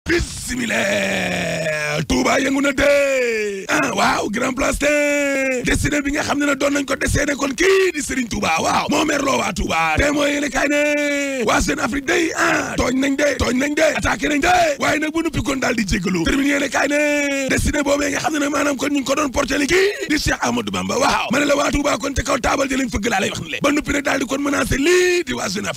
bismillah Touba yëngu na de waaw grand place de décidé bi nga xam ne doon nañ ko décédé kon kii di Serigne Touba waaw moo merloo waa Touba te mooy yéene kaay ne waa Jeune Afrique day tooñ nañ de attaqué nañ de waaye nag bu nuppi kon daal di jéggalu termine yéene kaay ne décidé boobee nga xam ne maanaam kon ñu ngi ko doon porté li kii di Cheikh Amadou Bamba waaw ma ne la waa Touba kon ca kaw taabal ji lañ fëgg laa lay wax ni le ba nuppi nag daal di kon menacé lii di waa Jeune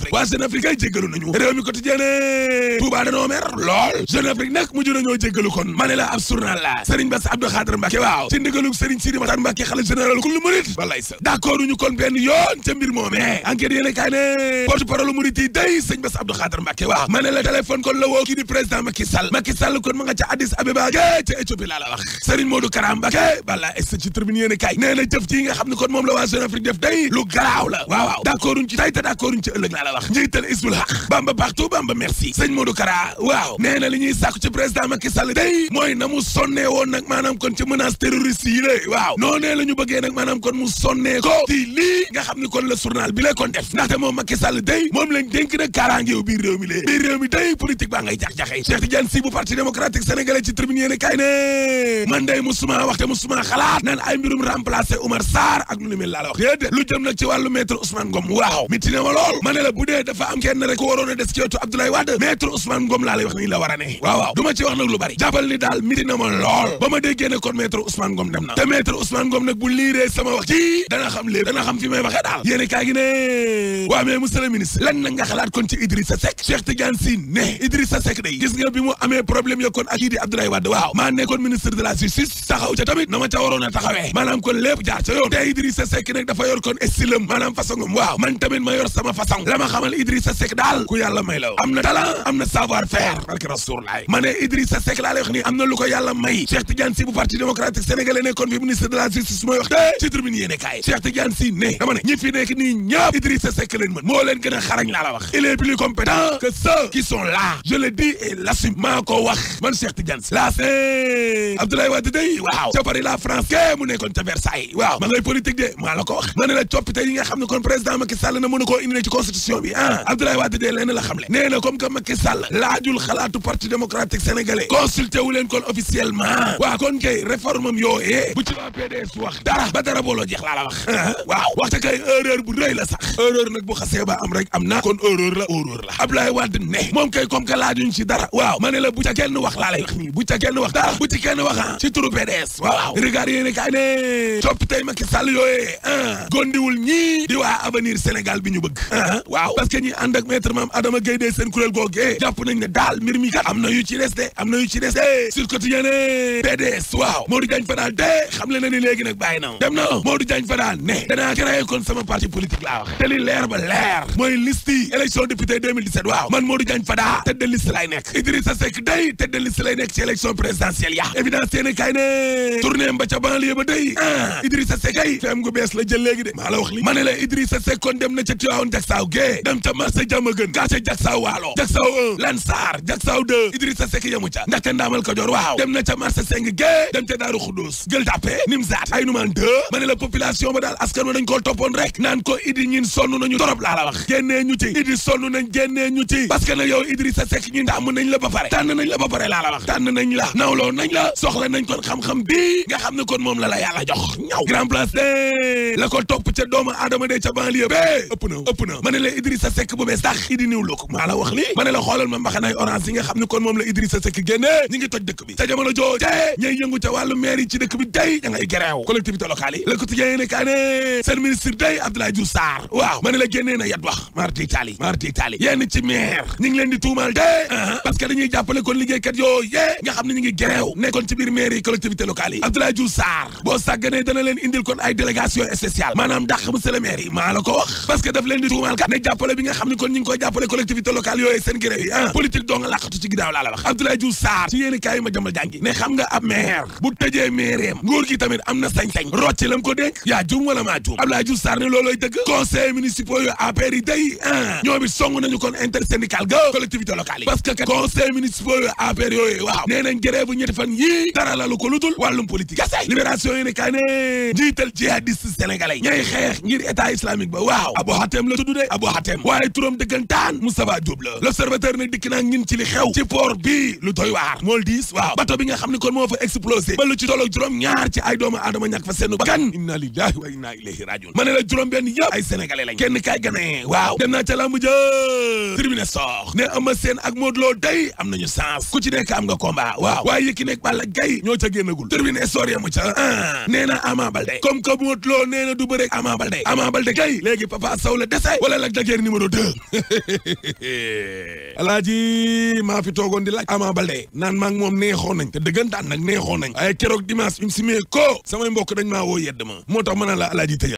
Afrique kay jéggalu nañu réew mi quotidien ne Touba danoo mer lool Jeune Afrique nag mujj nañoo jéggalu kon ma ne la ab journal la Serigne Bass Abdou Khadre Mbacké waaw ci ndigalu Serigne Sidi Makhtar Mbacké xalifa général kullu murid wallaay sa d'accord ñu kon benn yoon ca mbir moomee enquête yéene kaay ne porte-parole murid yi day Serigne Bass Abdou Khadre Mbacké waaw ma ne la téléphone kon la woo kii di président Macky Sall kon ma nga ca Addis Abeba ca Éthiopie laa la wax Serigne Modou Kara Mbacké bala est ci tribune yéene kaay nee na jëf ji nga xam ne kon moom la waa Jeune Afrique def day lu garaaw la waaw d'accord ci tay te d'accord ci ëllëg laa la wax njiital Hizbul Haq Bamba partout Bamba merci Serigne Modou Kara waaw nee na li ñuy sàkku ci président Macky Sall day mooy na mu sonnee woon nag maanaam kon ci menace terroriste yi lé waaw noonee la ñu bëggee nag maanaam kon mu sonnee ko ci lii nga xam ne kon la journal bi la kon def ndaxte moom Macky Sall day moom lañ dénk nag kaaraangeew biir réew mi lée biir réew mi day politique baa ngay jax-jaxee Cheikh Tidiane Sy bu parti démocratique sénégalais ci tribune yéene kaay ne man day musuma wax te musuma xalaat naan ay mbirum remplacer Oumar Sarr ak lu ni mel laa la wax déedéet lu jëm nag ci wàllu maître Ousmane Ngom waaw miti ne ma lool ma ne la bu dee dafa am kenn rek ko waroon a des ci wetu Abdoulaye Wade maître Ousmane Ngom laa lay wax ni la war a ne waaw du ma ci wax nag lu bari jàppal ni daal miti na ma lool ba ma déggee ne kon maître Ousmane Ngom dem na te maître Ousmane Ngom nag bu liiree sama wax ci dana xam lépp dana xam fi may waxee daal yéene kaa gi ne waa mais monsieur le ministre lan na nga xalaat kon ci Idrissa Seck Cheikh Tidiane Sy ne Idrissa Seck day gis nga bi mu amee problème yo kon ak kii di Abdoulaye Wade waaw maa nekkoon ministre de la justice taxaw ca tamit na ma ca waroon a taxawee maanaam kon lépp jaar ca yoon te Idrissa Seck nag dafa yor kon estilam maanaam façon waaw man tamit ma yor sama façon la ma xamal Idrissa Seck daal ku yàlla may la am na talent am na savoir faire barke Rasoulaay ma ne Idrissa Seck laa lay wax ni am na lu ko yàlla may Cheikh Tidiane Sy bu parti démocratique sénégalais nekkoon fi ministre de la justice mooy wax de ci tribune yéene kaay Cheikh Tidiane Sy ne dama ne ñi fi nekk nii ñëpp Idrissa Seck leen mën moo leen gën a xarañ laa la wax il est plus compétent que ceux qui sont là je le dis et l'assume maa ko wax man Cheikh Tidiane Sy la Abdoulaye Wade day waaw ca Paris la France ke mu nekkoon ca Versailles waaw ma ngay politique de maa la ko wax ma ne la coppite yi nga xam ne kon président Macky Sall na mën a koo indi ci constitution bi Abdoulaye Wade de leen la xamle nee na comme que Macky Sall laajul xalaatu parti démocratique sénégalais consulté wu leen kon officiellement waa kon kay réforme am yooyee bu ci waa PDS wax dara ba dara booloo jeex laa la wax waaw waxte kay erreur bu rëy la sax erreur nag bu xasee ba am rek am na kon erreur la Abdoulaye Wade ne moom kay comme que laajuñ ci dara waaw ma ne la bu ca kenn wax laa lay wax nii bu ca kenn wax dara bu ci kenn wax ci turu PDS waaw regard yéene kaay ne coppitey Macky Sall yooyee gondiwul ñii di waa avenir Sénégal bi ñu bëgg waaw parce que ñi ànd ak maître Mame Adama Gueye de seen kuréel googee jàpp nañ ne daal mbir mi kat am na yu ci des de sur quotidien PDS waaw Modou Diagne Fada de xam le na ni léegi nag bàyyi na dem na Modou Diagne Fada ne danaa créé kon sama parti politique laa wax te li leer ba leer mooy liste yi élection député 2017 waaw man Modou Diagne Fada tête de liste lay nekk Idrissa Seck day tête de liste lay nekk ci élection présidentielle ya évidence yéene kay ne tournée mba ca banlieue ba day Idrissa Seck ay feem gu bees la jël léegi de maa la wax li ma ne la Idrissa Seck kon dem na ca Tivaouane Diacksao gee dem ca marché Diamaguène quartier Diacksao Waalo Diacksao 1 Lansar Diacksao 2 Idrissa Seck yamu ca ndaxte Ndamal Kajoor waaw dem na ca marché Seng gee dem ca Daaru Xudoos Gueule Tapée Nimzaat ay numaan 2 ma ne la population ba daal askan wa dañ koo toppoon rek naan ko Idi ñin sonn nañu torop laa la wax génnee ñu ci Idi sonn nañ génnee ñu ci parce que nag yow Idrissa Seck ñi ndax nañ la ba pare tànn nañ la ba pare laa la wax tànn nañ la nawloo nañ la soxla nañ kon xam-xam bi nga xam ne kon moom la yàlla jox ñaw grand place de la ko topp ca doomu aadama de ca banlieue bé ëpp na ma ne la Idrissa Seck bu bees tax Idi niw loko maa la wax li ma ne la xoolal ma mbaxanaay orange yi nga xam ne kon moom la Idrissa Seck génnee ñi ngi toj dëkk bi ca jamono jooje ñay yëngu ca wàllu maire yi ci dëkk bi day ña ngay gereew collectivité locale yi le quotidien ne kaa ne seen ministre day Abdoulaye Diouf Sarr waaw ma ne la génnee na yat wax marti Italie yenn ci maire ñi ngi leen di tuumal de parce que dañuy jàppale kon liggéeykat yoo yee nga xam ne ñu ngi gereew nekkoon ci biir maire yi collectivité locale yi Abdoulaye Diouf Sarr boo sàgganee dana leen indil kon ay délégation spéciale maanaam dàq monsieur le maire yi maa la ko wax parce que daf leen di tuumal kat ne jàppale bi nga xam ne kon ñu ngi koy jàppale collectivité locale yooyu seen grève yi politique doo nga làqatu ci ginnaaw laa la wax Abdoulaye Diouf Sarr ci yéeni kaay ma jëmal jàngi ne xam nga ab maire bu tëjee maireem nguur gi tamit am na sañ-sañ rocci lam ko dénk yaa jum wala maa jum Abdoulaye Diouf Sarr ne looloy dëgg conseil municipal yu APR yi day ñoom it song nañu kon intersyndical ga collectivité locale yi parce que conseil municipal yu APR yooyu waaw nee nañ grève bu ñetti fan yii dara lalu ko lutul wàllum politique kese libération yi ne kaa ne njiital jihadiste sénégalais ñay xeex ngir état islamique ba waaw Abou Hatem la tudd de Abou Hatem waaye turam dëggantaan Moustapha Diop la l'observateur ne dikk naa ngin ci li xew ci port bi lu doy waar mool diis waaw bato bi nga xam ne kon moo fa explosé ba lu ci tolloog juróom ñaar ci ay doomu aadama ñàkk fa seenu bakkan inna lillahi wa inna ilayhi rajiun ma ne la juróom benn yëpp ay sénégalais lañ kenn kaay gane waaw dem naa ca lamb ja tribune sox ne Eumeu Sène ak Modou Lo day am nañu chance ku ci nekk am nga combat waaw waaye Yékini ak Balla Gaye ñoo ca génnagul tribune soor yamu ca nee na Ama Baldé comme que Modou Lo nee na du bëre Ama Baldé kay léegi Papa Sow la dese wala Lac de Guiers numéro 2 alaaji maa fi toogoon di laaj Ama Baldé naan maa ngi moom neexoon nañ te dëggantaan nag neexoon nañ waaye keroog dimanche bi mu simee ko samay mbokk dañ maa woo yedd ma moo tax mën na la alaaji tëjal